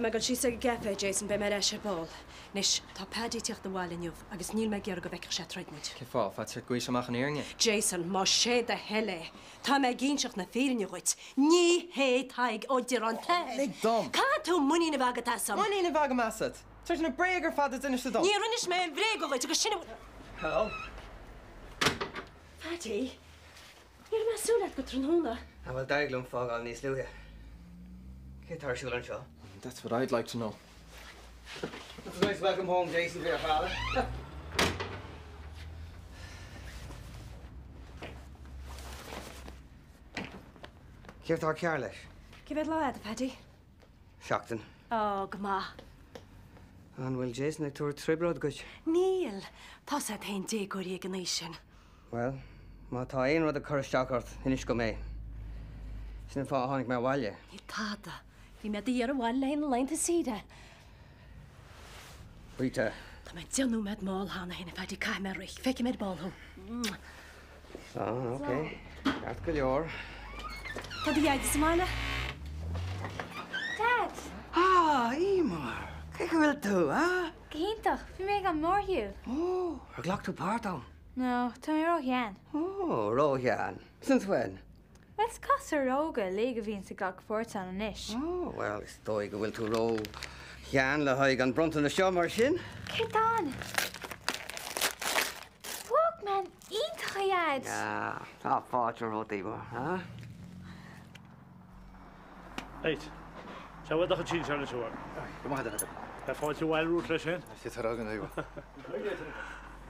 Tá mé ag dul síos ag an gcaife, Jason, beidh mé ar ais ar ball. Anois, tá Paddy ag tíocht abhaile inniu agus níl mé ag iarraidh go bhfeicfeadh sé troid muid. Cén fáth? Faitíos ort go bhfaighidh sé amach an fhírinne? Jason, más é do thoil é, tá mé ag inseacht na fírinne dhuit. Ní hé Tadhg Ó Direáin t'athair. Lig dom! Caithfidh tú muinín a bheith agat asam! Muinín a bheith agam asat? Tar éis na bréaga ar fad a d'inis tú dom! Níor inis mé aon bhréaga dhuit agus sin a bhfuil. Hello? Paddy, ní raibh mé ag súil leat go tráthnóna. Ah bhuel, d'éirigh liom fágáil níos luaithe. Cé atá ar siúl anseo? That's what I'd like to know. That's a nice welcome home, Jason, for your father. Céard atá cearr leis? Cé mhéad lá agat, a Phaddy? Seachtain. Ó, go maith. An bhfuil Jason ag tabhairt trioblóid dhuit? Níl. Tá 's agat féin déagóirí ag an aois sin. Bhuel, má tá aon rud ag cur isteach ort, inis dom é. Sin an fáth a tháinig mé abhaile. Níl tada. Bhí mé do d'iarraidh abhaile le haghaidh na laethanta saoire. Rita. Tá mé 10 nóiméad mall cheana féin, a Phaddy, caithfidh mé rith. Feicfidh mé ar ball thú. Slán, ok. Ceart go leor. Tá do dhaid sa mbaile. Dad! Ah, Eimear! Cén chaoi a bhfuil tú, a? Go hiontach! Bhí mé ag an mórshiúl. Ó, ar ghlac tú páirt ann? No, tá mé ró-shean. Ó, ró-shean. Since when? Bhuel, is gasúir óga uilig a bhíonns ag glacadh páirt ann anois. Ó, bhuel, is dóigh go bhfuil tú ró-shean le haghaidh an bronntanas seo, mar sin. Céard atá ann? Walkman iontach, a Dhaid! Ah, tá fáilte romhat, Eimear, huh? Reit. Sea, bhuel, do chuid sinsear anois, a mhac. Go maith duit. Beidh fáilte abhaile romhat leis sin. Tá rogha na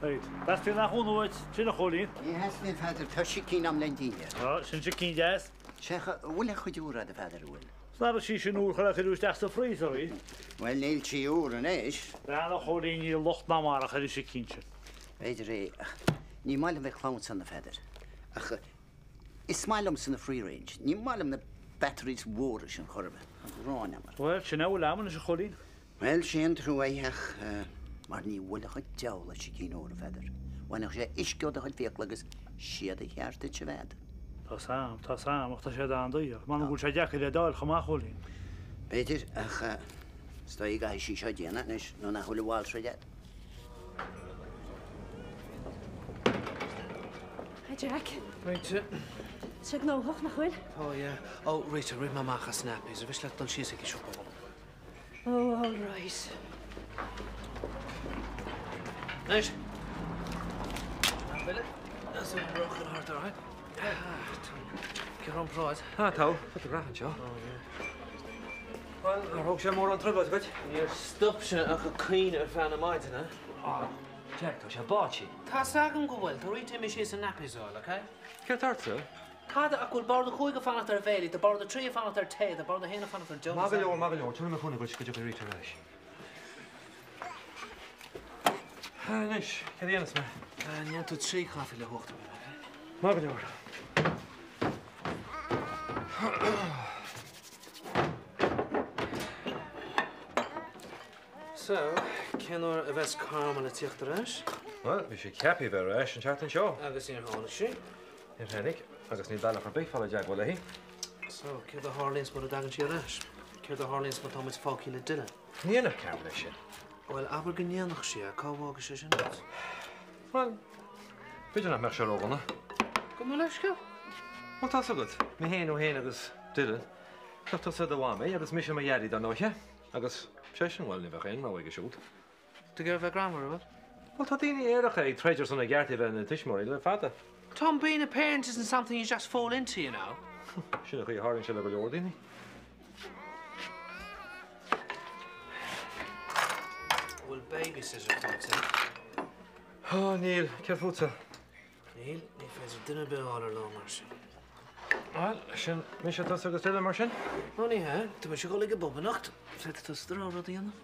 Reit. Theastaíonn nach ionadh uait, sin a Chóilín. Ní theastaíonn, a Pheadair, tá sicín a'm len dinnéar. Tá, sin sicín deas. Sea, an bhfuil a chuid úr a'd, a Pheadair, an bhfuil? 'S nach raibh sí sin úr, chuir cuireadh isteach sa freezer í. Bhuel, níl sí úr anois. Bhean a Chóilín, níl locht ná marach ar an sicín sin. B'fhéidir é, ach ní maith liom bheith clamhsán, a Pheadair. Ach is maith liomsa na free range. Ní maith liom na batteries mhóra sin chor ar bith. Tá gráin a'm orthu. Bhuel, sin é a bhfuil a'm anois, a Chóilín. Bhuel, sé an trua é ach mar ní bhuailfeadh an diabhal an sicín úr, a Pheadair. Bhainfeadh sé uisce ó do chuid fiacla agus siad a cheart duit a bheith. Tá's a'm, tá's a'm, ach tá siad an-daor. M'anam go bhfuil sé deacair iad a fháil chomh maith, a Chóilín. B'fhéidir, ach is dóigh go gcaithfidh sí seo déanamh anois nó nach bhfuil a mhalrait agat. Hi Jack. Rita. Tá sé gnóthach, nach bhfuil? Tá, yeah. Oh, Rita, rith mé amach as nappies. Ar mhiste leat dul síos ag an siopa dhom? Oh, all right. Anois. Ah, tá, tá tú rath anseo. Bhuel, ar thóg sé mórán trioblóid dhuit? Níor stop sé ach ag caoineadh ar feadh na maidine. Ah, Jack, tá sé báite. Tá's agam go bhfuil. Tá Rita imithe síos an nappies a fháil, ok? Céard tá ortsa? Tada ach go bhfuil bord a chúig ag fanacht ar bhéilí, tá bord a trí ag fanacht ar tae, tá bord a haon ag fanacht ar deoch. Maith go leor, maith go leor, tabharfaidh mé cúnamh dhuit go dtiocfaidh Rita ar ais. Anois, céard a dhéanfas mé? Déanfaidh tú trí chaife le huachtar, ok? Maith go leor. So, cén uair a bheas Carmel ag tíocht ar ais? Bhuel, bhí sí ceaptha a bheith ar ais an tseachtain seo. Agus níor tháinig sí. Níor tháinig, agus níl bealach ar bith fáil i dteagmháil léi. So, céard a tharlaíonns mura dtagann sí ar ais? Céard a tharlaíonns má tá muid fágtha le Dylan? Ní dhéanfadh Carmel é sin. Bhuel, abair go ndéanfadh sí é, cá bhfágfaidh sé sin muid? Bhuel, b'fhéidir nach mbeadh sé ródhona. Gabh mo leithscéal. Bhuel, tá's agat, mé féin, thú féin agus Dylan, bheadh tusa i do mhamaí agus mise i mo dhaidí, dar ndóiche. Agus seisean, bhuel, ní bheadh aon rogha aige siúd. Tú ag iarraidh bheith greannmhar, an bhfuil? Bhuel, tá daoine aeracha ag troid ar son a gceart a bheith ina dtuismitheoirí le fada. Tom, being a parent isn't something you just fall into, you know. Sin an chaoi a tharlaíonn sé le go leor daoine. Bhfuil babysitter faighte? Ó, níl. Céard fútsa? Níl, ní féidir duine ar bith a fháil ar lá mar sin. Bhuel, sin mise, tusa agus Dylan mar sin? Ó, ní hea. Tá mise ag dul ag an bpub anocht. Féadfaidh tusa do rogha rud a dhéanamh.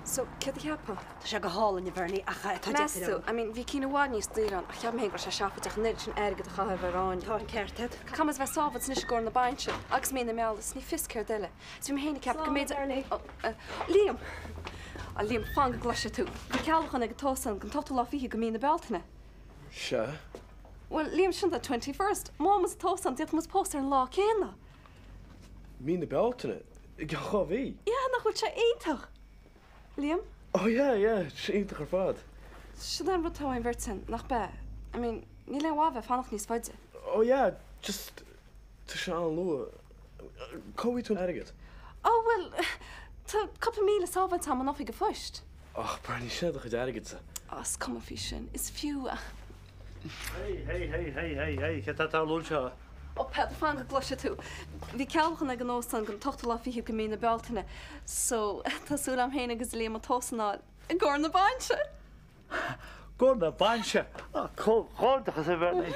So, céard a cheapfá? Tá sé go hálainn, a Bhernie, ach tá Meas deifir tú? orm. I mean, bhí cinn i bhfad níos daoire ann, ach cheap mé féin go raibh sé seafóideach an oiread sin airgid a chaitheamh ar fháinne. Tá an ceart agat. Caithfidh muid a bheith sábháilte anois i gcomhair na bainse, agus mí na meala, is ní fios céard eile. Is bhí mé féin ag ceapadh go Slán, mb'fhéidir. Bernie. Oh, eh, Liam! Ah, Liam, fan go gcloisfidh tú. Bhí cealúchán ag an Tósán don t-ochtú lá fichead de mhí na Bealtaine. Sea. Bhuel, Liam, sin the 21st. Má fhaighimid an t-óstán, d'fhéadfadh muid pósadh ar an lá céanna. Mí na Bealtaine? I gceann 2 mhí? Yeah, nach bhfuil sé iontach? Liam? Oh yeah, yeah, tá sé iontach ar fad. Sin é an rud atá uainn beirt sin, nach b'ea? I mean, níl aon mhaith bheith ag fanacht níos faide. Oh yeah, just, tá sé an-luath. Cá bhfaighidh tú an airgead? Oh, bhuel, tá cúpla míle sábháilte agam in oifig an phoist. Och, Bernie, sin é do chuid airgeadsa. Oh, is cuma faoi sin. Is fiú é. Hey, hey, hey, hey, hey, hey, céard tá ag tarlú anseo? Ó, Peadar, fan go gcloisfidh tú. Bhí ceallachan ag an óstán don t-ochtú lá fichead de mí na Bealtaine, so tá súil agam féin agus Liam an t-óstán a fháil i gcomhair na bainse! I gcomhair na bainse! Comhghairdeachas, a Bhernie!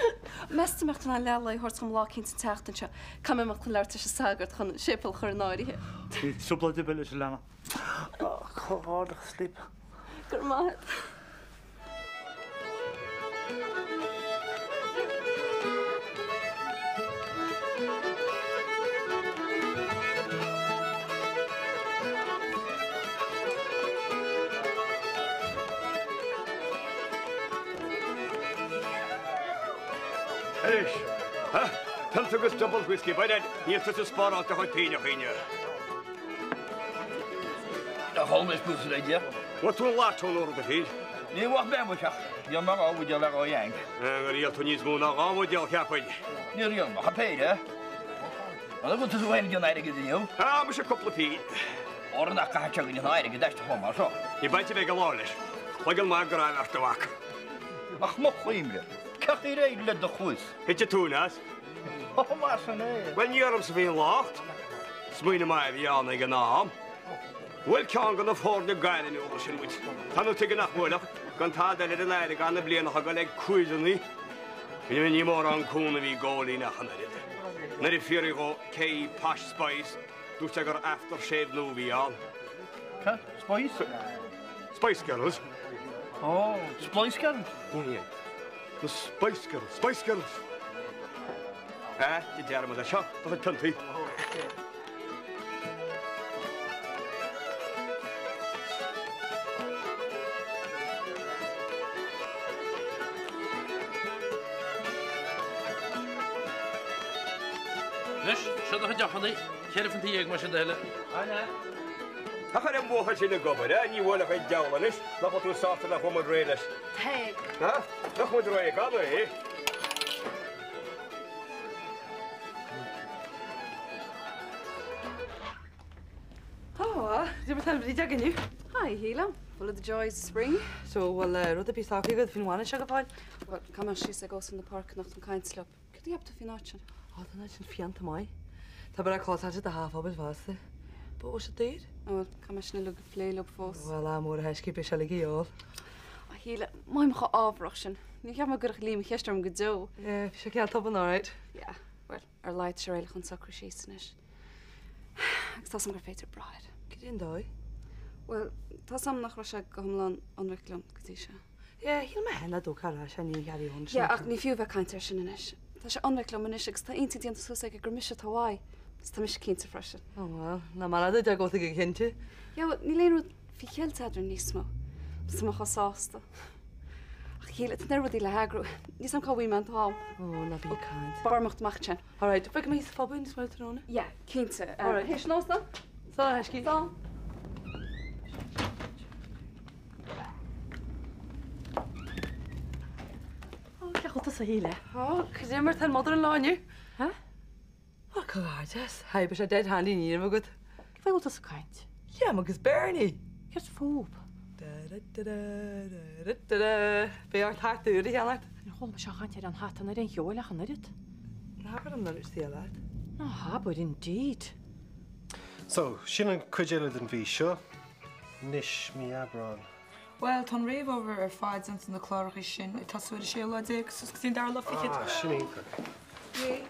Meas tú an mbeadh tú in ann leath lae a thabhairt dom lá eicínt an tseachtain seo? Caithfidh mé imeacht chun labhairt leis an sagart chun an séipéal a chur in áirithe. Níl trioblóid ar bith leis, a leana. Comhghairdeachas libh. Go raibh maith agat. Anois, ha? Punt agus double whiskey, by dad, níl tusa spáráilte do chuid pínneach inniu. Tá chomh maith is le Dia. Bhfuil tú an lá ón uair do shíl? Ní bheadh mé amach ach níl mé dhá bhuidéal le dhá dheain. Gur dhíol tú níos mó ná dhá bhuidéal, cheapfainn. Níor dhíol mé ach an péire. An bhfuil tú féin ag an airgead inniu? Tá mise cúpla pínn. Óra nach gcaithfidh sé go an airgead aisteach chomh maith seo. Ní baint a bheidh ag an lá leis. Cloigeann maith gráin ort, a mhac. Ach mo chuimhne, cén chaoi ar éirigh le do chluas? Thit an tóin as. Ó, mar sin é. Bhuel, ní ormsa a bhí an locht. Smaoineamh maith a bhí ann ag an am. Bhuail ceann de na foirne gairmiúla sin muid. Tá nó tuige nach mbuailfeadh, gan tada eile ar an aire gan na bliana ach a dhul ag quizeanna. Ní mórán cúnamh a bhí i gCóilín ach an oiread. Nuair a fiafraíodh dhó cé hí Posh Spice, dúirt sé gur aftershave nua a bhí ann. Cad? Spice? Spice Girls. Ó, Splice Girls? Ní hea. Na Spice Girls. Spice Girls! Ah, déan dearmad air seo, do chuid piontaí. Anois, seo do chuid deochanna, 14 phionta mar sin de thuilleadh. Tá chuir an buachaill sin ag obair, eh? Ní bhuailfeadh an diabhal anois, nach bhfuil tú sásta nach bhfuil muid réidh leis? Tadhg. Ha? Nach bhfuil muid réidh gan é? Ó, cad é mar tá an bhríd againn inniu. Hi, a Shíle. Full of the joys of spring. So, bhfuil rud ar bith socraithe agat faoin bhainis seo go fóill? Bhuel, caithfidh mé síos ag Óstán na Páirce anocht chun caint leo. Cad a cheap tú faoin áit sin? Ó, tá an áit sin fiánta maith. Tá breá clósáilte do theach phobail fosta. But bhfuil sé daor? Bhuel, caithfidh mé sin uilig a phlé leo fós. Bhuel, ádh mór a thaiscí, beidh sé uilig a dhíobháil. A Shíle, mothaím chomh ámharach sin. Níor cheap mé go gcuirfeadh Liam ceist orm go deo. Yeah, bhí sé cineál tobann alright. Yeah, bhuel, ar a laghad tá sé réidh le chun socrú síos anois. Agus tá 's agam gur féidir brath air. Cad é an dóigh? Bhuel, tá 's agam nach raibh sé go hiomlán ionraic liom go dtí seo. Yeah, shíl mé féin le dócha ar ais ní Gharry Owen sin. Yeah, ach ní fiú a bheith ag caint air sin anois. Tá sé ionraic liom anois agus tá intinn déanta suas aige gur mise atá uaidh. Agus tá mise cinnte freisin. Oh well, ná mar a deir go bhfuil tú cinnte. Yeah, well, níl aon rud faoi cheilt eadrainn níos mó. Tá mé chomh sásta. Ach a Shíle, tá na rudaí le heagrú. Níl 's agam cá bhfaighidh mé an t-am. Oh, ná bí ag caint. B'fhearr imeacht amach ansin. Alright, feicfidh mé thíos sa phub níos moille tráthnóna. Yeah, cinnte. Alright. Théis an óstáin? Slán, a thaiscí. Slán. Ó, cén chaoi a bhfuil tusa, a Shíle? Ó, cad é mar tá an mother-in-law inniu? Huh? Ó, comhghairdeas. Haigh, beidh sé dead handy ní raibh agat. Cén fáth a bhfuil tusa ag caint? Liam agus Bernie! Céard fúb? Da-da-da-da-da-da-da. Beidh ort hata úr a cheannacht. Níor chuala mise aon chaint ar an hata ná ar an cheol ach an oiread. Ná habair an oiread saoil leat. Ná habair indeed. So, sin an cuid eile den mhí seo. Anois, mí Aibreán. Bhuel, tá an réamhobair ar fad déanta na cláracha sin, ag tosú ar an séú lá déag suas go dtí an dara lá fichead. Ah, sin iontach.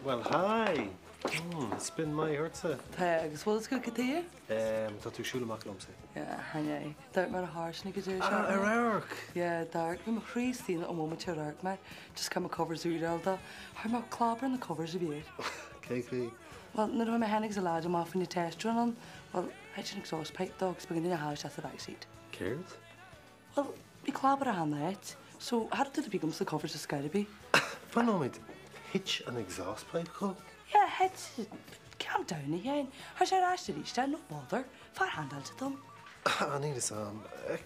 Bhuel, hi! Hmm, is spin maith ortsa. Tá, agus bhfuil fhios agat cad chuige? Ehm, tá tú ag siúl amach liomsa. Yeah, chan ea. D'amharc mé ar a charr sin ag an deireadh Ah, seachtaine. ar amharc! Yeah, d'amharc. Bhí mo chroí istigh ón bhomaite ar amharc mé. Just caithfidh mé covers úr a fháil dó. Chuir mé clábar na covers a bhí air. Cé chaoi? Bhuel, nuair a bhí mé féin agus a leaid amach faoin test run ann, bhuel, thit an exhaust pipe dó agus b'éigean dúinn a shá isteach sa back seat. Céard? Bhuel, bhí clábar achan áit, so cha raibh dúil ar bith agam sna covers ar scor ar bith. Fan nóiméad, thit an exhaust pipe chugat? Yeah, thit. Calm down, a Sheáin. Tá sé ar ais arís, no bother. Fear handáilte dom. Ah, níl fhios a'm.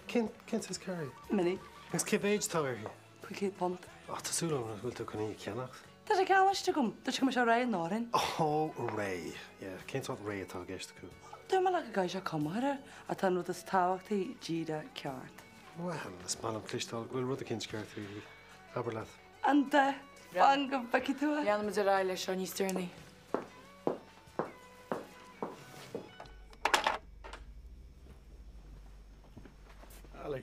Cén cén saghas carr í? Mini. Agus cé mhéid atá uirthi? £500. Á, tá súil agam nach bhfuil tú chun í a cheannacht. Tá sé ceannaiste agam. Dúirt sé go mbeadh sé réidh in Árainn. Ó, réidh. Yeah, cén sórt réidh atá i gceist acu? Dúirt mé leat go gcaithfidh sé cuma a chur air, ach tá an rud is tábhachtaí díreach ceart. Bhuel, is maith liom cloisteáil go bhfuil rud eicínt ceart uirthi. Abair leat. An dath. Fan go bhfeicfidh tú é. Leanfaimid ar aghaidh leis seo níos deireanaí. Ali.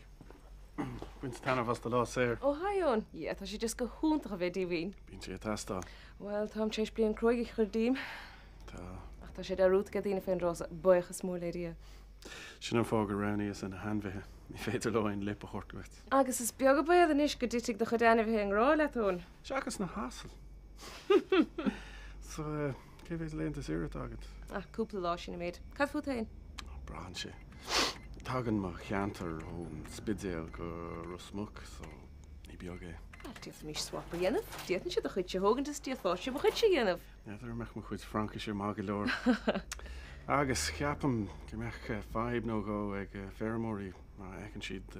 Baint taitneamh as do lá saor. Ó hi Eoin. Yeah, tá sé just go hiontach a bheith díomhaoin. Bíonn sé ag teastáil. Bhuel, táim tar éis bliain cruaidh a chur díom. Tá. Ach tá sé dearúdta ag daoine fén dtráth so, buíochas mór le Dia. Sin an fáth gur roghnaíos-sa na hainmhithe. Ní féidir leo aon lip a thabhairt duit. Agus is beag an baol anois go dtitfidh do chuid ainmhithe i ngrá leat, Eoin. Seachas na hasail. So, cé mhéad laethanta saoire atá agat? Ah, cúpla lá, sin an méid. Cad fút féin? Braitheann sé. Tagann mo cheantar ón Spidéal go Ros Muc, so ní beag é. Bhuel, d'fhéadfaimis swap a dhéanamh. D'fhéadfainnse do chuidse a thógaint is d'fhéadfása mo chuidse a dhéanamh. N'fheadar an mbeadh mo chuid Fraincise maith go leor. Agus ceapaim go mbeadh fadhb nó dhó ag feirmeoirí má fheiceann siad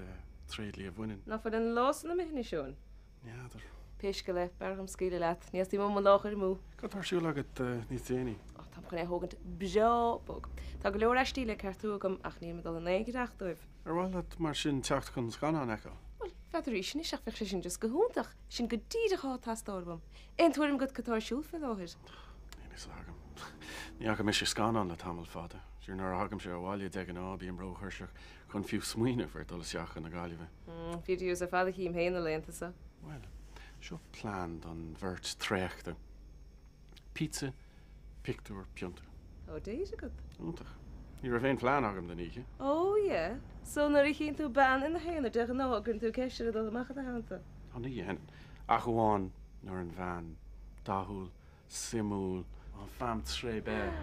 tréidlia bhaineann. Ná fuil an lá san imithe anois, Eoin? N'fheadar. Pé scéal é, b'fhearr dhom scaoileadh leat. Ní theastaíonn uaim mo lá a chur amú. Cad tá ar siúl agat níos déanaí? Ó, táim chun é a thógaint breá bog. Tá go leor aistí le ceartú agam ach níl mé ag dul in aon dreach dóibh. Ar mhaith leat mar sin teacht chun scannán a fheiceáil? Bhuel, n'fheadar anois ach bheadh sé sin just go hiontach. Sin go díreach atá ag teastáil uaim. Aon tuairim agat cad tá ar siúl fé láthair? Níl fhios agam. Ní fhaca mise scannán le tamall fada. Sure nuair a thagaimse abhaile de ghnáth bím róthuirseach chun fiú smaoineamh ar dul isteach chun na Gaillimhe. Videos ar fad a chím féin na laethanta so. Bhuel, seo plean don bheirt traochta. Pizza, pictiúr, pionta. Tá date agat. Iontach. Ní raibh aon phlean agam don oíche. Oh yeah. So nuair a chíonn tú bean ina haonar de ghnáth an gcuireann tú ceist uirthi dul amach i do theannta? Ó ní dhéanann. Ach amháin nuair an bhean dathúil, suimiúil, en femme très belle.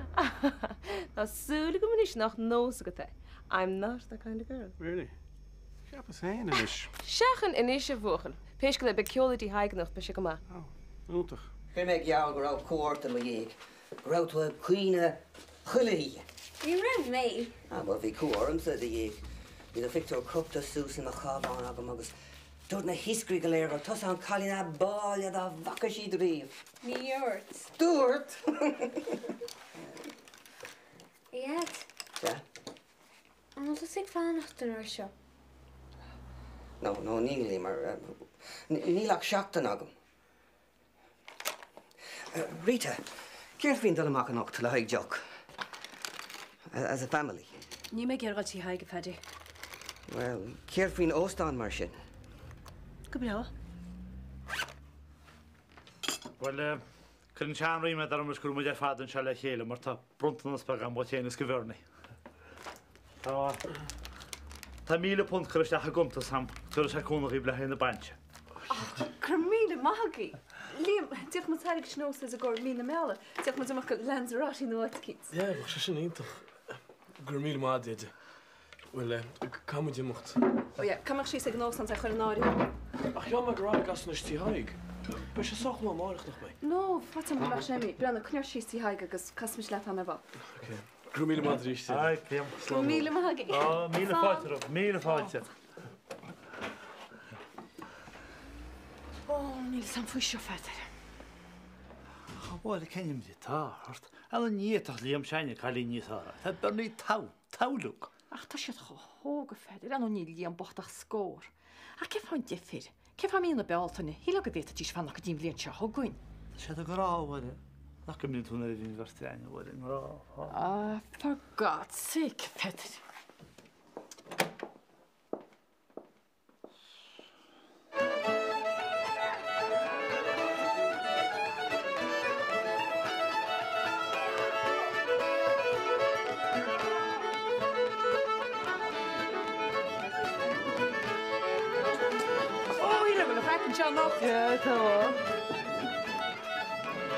Tá súil agam anois nach nós agat é. I'm not that kind of girl. Really? Cheapas féin anois. Seachain anois a bhuachaill. Pé scéal é, beidh ceol i dTigh Thaidhg anocht, beidh sé go maith. Oh, iontach. Chuir mé geall go raibh cumha ort i mo dhiaidh, go raibh tú ag caoineadh chuile oíche. Ní raibh mé. Ah, bhuel, bhí cumha ormsa i do dhiaidh. Bhí do phictiúr crochta suas i mo chabhán agam agus dúirt na hiascairí go léir gur tusa an cailín ab áille dá bhfaca siad riamh. Ní dúirt. Dúirt! A Dhaid. Sea? An bhfuil tusa ag fanacht an uair seo? No, no, níl, mar níl ach seachtain agam. Rita, céard faoin dul amach anocht le haghaidh deoch? As a family? Níl mé ag iarraidh dul tigh Thaidhg, a Phaddy. Bhuel, céard faoin óstán mar sin? Go breá. Bhuel, Cuireann sé an-ríméad orm anois go bhfuil muid ar fad anseo le chéile mar tá bronntanas beag agam dhuit féin is do Bhernie. Tá Tá £1,000 curtha isteach i gcuntas agam, tabharfaidh sé cúnamh dhaoibh le haghaidh na bainse. Go raibh míle maith agaibh. Liam, d'fhéadfadh muid an t-airgead sin a úsáid i gcomhair mí na meala. D'fhéadfadh muid imeacht go Lanzarote nó áit eicínt. Yeah, bheadh sé sin iontach. Go raibh míle maith agat, Deaide. Bhuel, caithfidh muid imeacht. Ó yeah, caithfidh mé síos ag an óstán é a chur in áirithe. Ach cheap mé go raibh ag asnais Tigh Thaidhg. Beidh sé sách luath amárach, nach mbeidh? No, faitíos orm go mbeadh sé imithe. Breathnaigh, coinneoir síos Tigh Thaidhg agus casfaidh mise leat am ar ball. Ok. Go raibh míle maith arís, Deaide. Aye, Liam. Go raibh míle maith agaibh. Ó, míle fáilte romhat, míle fáilte. Ó, níl fhios a'm faoi seo, Pheadair. A Mháire, cén imní atá ort? An ní fhéadfadh Liam s'againne cailín níos fearr a fháil? Tá Bernie togha. Togha. Ach tá siad chomh hóg, a Pheadair, ar ndóigh níl Liam bocht ach scór. Ach cén fáth an difir? Cén fáth mí na Bealtaine? Shílfeá go bhféadfaidís fanacht go dtí an bhliain seo chugainn. Tá siad i ngrá, a Mháire. Nach gcuimhníonn tú nuair a bhí an bheirt againn, a Mháire, i ngrá? Ah, for God's sake, a Pheadair.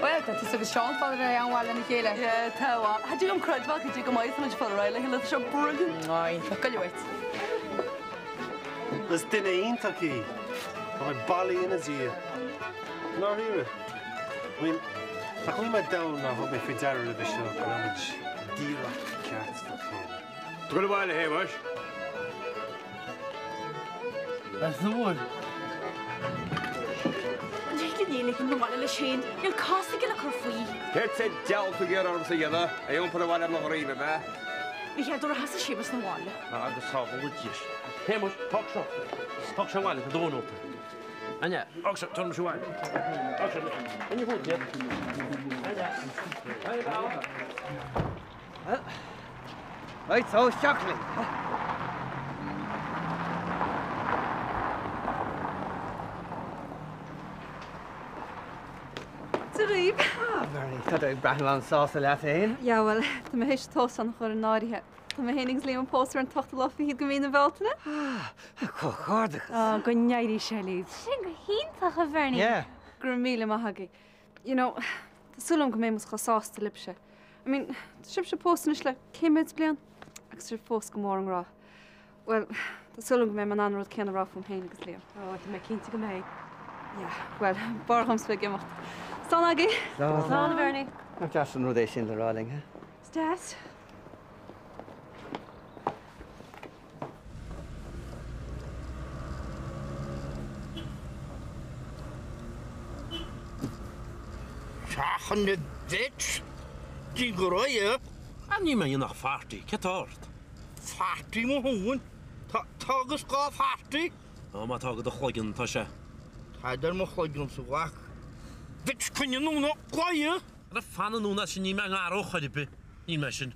Bhuel, tá tusa agus Seán fáil ar aghaidh an-mhaith lena chéile. Yeah, tá. Cha dtig liom creidbheáil cad é chomh maith is muid fáil ar aghaidh le chéile, tá sé brilliant. Iontach go leor. Is duine iontach í. Tá mé bailí ina diaidh. Ndáiríre? I mean, nach bhfuil mé dall nár thug mé faoi deara roimhe seo go raibh muid díreach ceart dá chéile. Ag dul abhaile, a Shéamais. Azúr. Ní ní ligim na bhaile leis féin, níl cás aige le cur faoi. Céard sa diabhal tú ag iarraidh ormsa a dhéanamh? É a iompar abhaile ar mo dhroim, ab ea? Ní hea, dúradh theastaigh Séamus na bhaile. Agus sábhála Dia sinn. Shéamuis, tóg seo. Tóg seo abhaile, tá dóthain ólta. Anja, tóg seo, tabhair mise abhaile. Tóg seo, Anja fút iad. Anja, Anja, Right, so isteach linn. Dia dhaoibh. Ah, Bernie, tá tú ag breathnú an-sásta leat féin. Yeah, bhuel, tá mé théis toastán a chur in áirithe. Tá mé féin agus Liam ag pósadh ar an t-ochtú lá fichead de mhí na Bealtaine. Ah, comhghairdeachas. Ah, go n-éirí sé libh. Sin go hiontach, a Bhernie. Yeah. Go raibh míle maith agaibh. You know, tá súil agam go mbeidh muid chomh sásta libhse. I mean, tá sibhse pósta anois le cé mhéad bliain? Agus sibh fós go mór i ngrá. Bhuel, tá súil agam go mbeidh mé in ann an rud céanna a rá fúm féin agus Liam. Ó, tá mé cinnte go mbeidh. Yeah, bhuel, b'fhearr dhomsa bheith ag imeacht. Slán agaibh! Slán. Slán, a Bhernie. Nach deas an rud é sin le rá linn, he? Is deas. Seachain na vets! Déan go raibh é! Ah, níl mé ag déanamh ach farty, cé tá ort? Farty mo thóin! Tá agus gá farty! Ó, má tá go do chloigeann, tá sé. Tada ar mo chloigeann sa bhac. Vets coinnigh anonn ón gclaí! Ara fan anonn as sin, níl mé i ngarraí chor ar bith. Níl mé sin.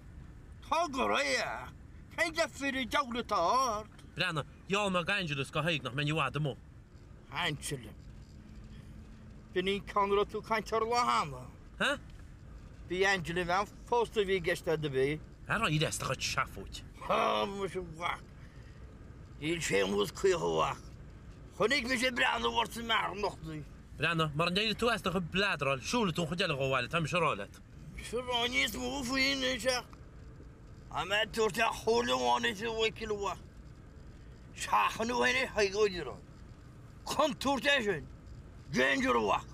Tá go réidh é. Cén deifir an diabhail atá ort? Breathnaigh, gheall mé d'Angela is do Thadhg nach mbeinn i bhfad amuigh. Angela. B'in í an ceann a raibh tú ag caint air an lá cheana. Hä? B'í Angela an bhean phósta a bhí i gceist agat ab é? Ara éirigh as do chuid seafóid. Á, muise a mhac. Níl Séamus caoch a mhac. Chonaic mise ag breathnú ort sa mbeár anocht í. Breathnaigh, mara n-éireoidh tú as do chuid bladráil, siúlfaidh tú an chuid eile dhó abhaile, tá mise a rá leat. Mise ag rá níos mó faoi anois ach tá mé ag tabhairt aon chomhairle amháin duit a Mhichíl a mhac. Seachain thú féin ar Thadhg Ó Direáin. Contúirt é sin. Danger a mhac.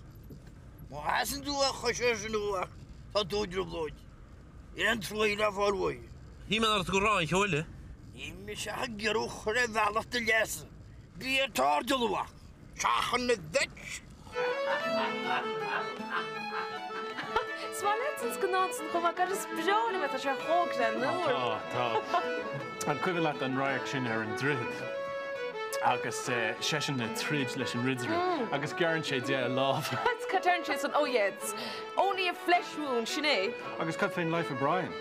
Má sheasann tú a chois air sin a mhac, tá tú i dtrioblóid. Níl aon truaí le fáil uaidh. Shíl mé nach raibh tú ag rá aon cheo eile. Níl mise ach ag iarraidh thú a chur ar bhealach do leasa. Bí ar t'airdeall a mhac. Seachain na vets! Is maith leat an scannán san chomh maith, God is breá liom é, tá sé chomh greannmhar. Tá, tá. An cuimhin leat an radharc sin ar an droichead agus seisean ag troid leis an ridire agus gearrann sé de a lámh. It's cad deireann sé san, oh yeah, it's only a flesh wound, sin é. Agus cad fén Life of Brian?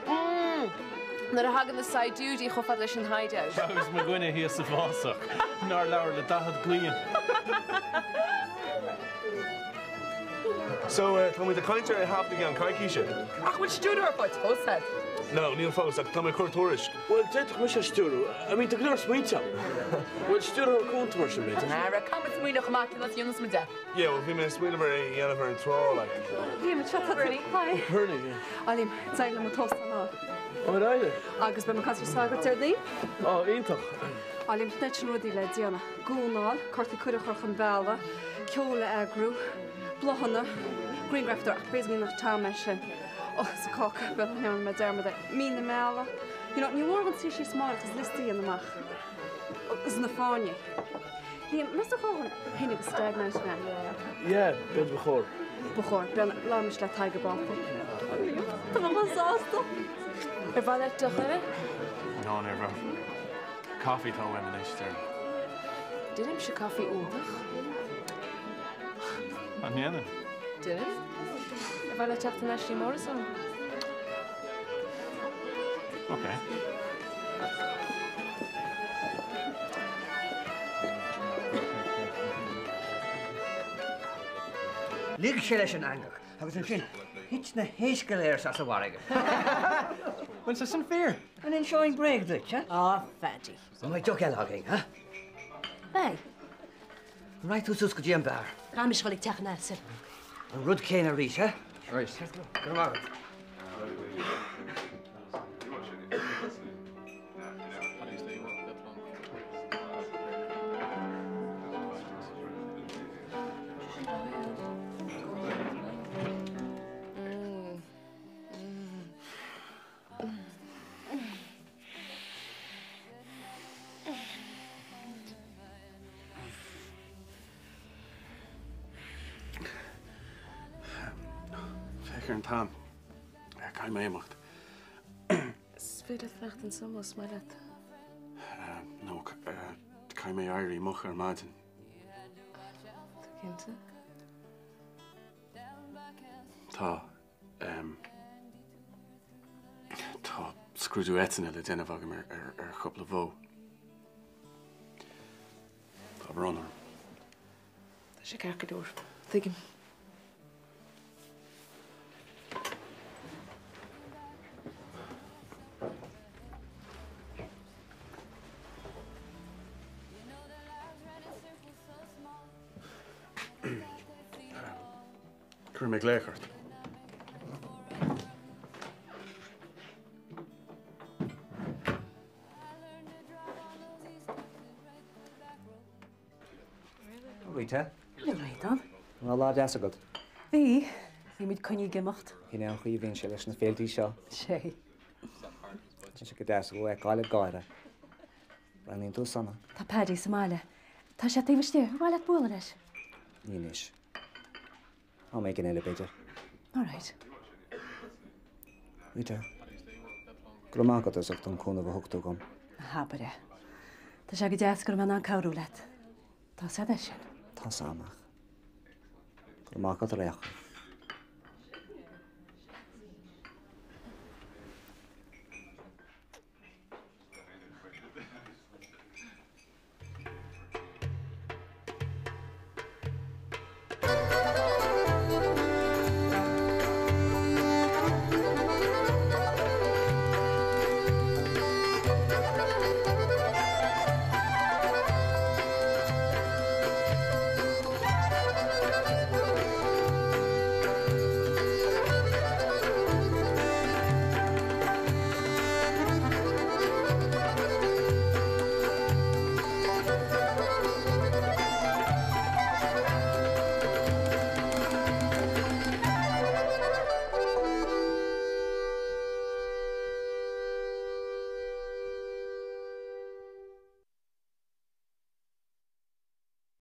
Nuair a thagann na saighdiúirí chomh fada leis an hideout. Agus mo dhuine thíos sa bhfásach nár labhair le 40 bliain. So, tá muid ag caint ar é a thaifeadadh i gceann coicíse. Ach bhfuil stiúrthóir faighte fós agat? No, níl fós, ach tá mé ag cur tuairisc. Bhuel, d'fhéadfadh mise a stiúrú. I mean, tá go leor smaointe agam. Bhfuil stiúrthóir cúnta mar sin, b'fhéidir? Ara, caithfidh muid smaoineamh chomh maith cén áit a dhéanfas muid é. Yeah, bhuel, bhí mé ag smaoineamh ar é a dhéanamh ar an trá, like. Liam, anseo tá tú. Hi. Bernie, yeah. Á Liam, d'éirigh liom an t-óstán a fháil. Ó, ar éirigh? Agus beidh mé ag caint ar sagart Déardaoin. Ó, iontach. Á Liam, sin iad sin rudaí le déanamh. Gúnáil, cártaí cuiridh a chur chun bealaigh, ceol a eagrú, bláthanna, grianghrafadóir, ach basically nach t-am é sin. Ó, is an cáca, bhuel, ní dhearna mé dearmad air. Mí na meala. You know, ní mór dhom suí síos amárach agus liosta a dhéanamh amach. Is na fáinní. Liam, meas tú ar chóir dhúinn féin agus stag night a bheith? Yeah, b'fhéidir ba chóir. Ba chóir. B'fhéidir labhróidh mise le Tadhg ar ball. Liam, tá mé chomh sásta. Ar mhaith leat deoch eile? No, níor mhaith. Coffee atá uaim anois, déarfainn. Déanaimse caife iontach. An ndéanann? Déanaim. Ar mhaith leat teacht thar n-ais dtí an árasán? Ok. Lig sé leis an eangach agus ansin thit na héisc go léir as an bhfarraige. Bhfuil sé sin fíor? An inseoinn bréag duit, ha? Á, Phaddy. An mbeidh deoch eile againn, ha? Beidh. An raghaidh tú suas go dtí an beár? Caithfidh mise dhul ag teach an asail. An rud céanna arís, ha? Right. Go raibh maith agat. ar an t-am. Caithfidh mé imeacht. Is féidir leat fanacht anseo más maith leat. No, caithfidh mé éirí moch ar maidin. Tá cinnte. Tá. Tá scrúdú eitinne le déanamh agam ar chúpla bhó. Tá brón orm. Tá sé ceart go leor. Tuigim. Cuirfidh mé glaoch ort. Rita. Hello, Réadán. An raibh lá deas agat? Bhí. Bhí muid coinnithe ag imeacht. Sin é an chaoi a bhíonn sé leis na féiltí seo. Sé. Tá sé go deas thú a fheiceáil ag gáire. Breathnaíonn tú sona. Tá Paddy sa mbaile. Tá sé taobh istigh. Ar mhaith leat bualadh leis? Ní anois. Am éigin eile, b'fhéidir. All right. Rita, go raibh maith agat as ucht an cúnamh a thug tú dom. Ná habair é. Tá sé go deas go raibh mé in ann cabhrú leat. Tá 's agat é sin. Tá 's agam ach. Go raibh maith agat ar aon chor.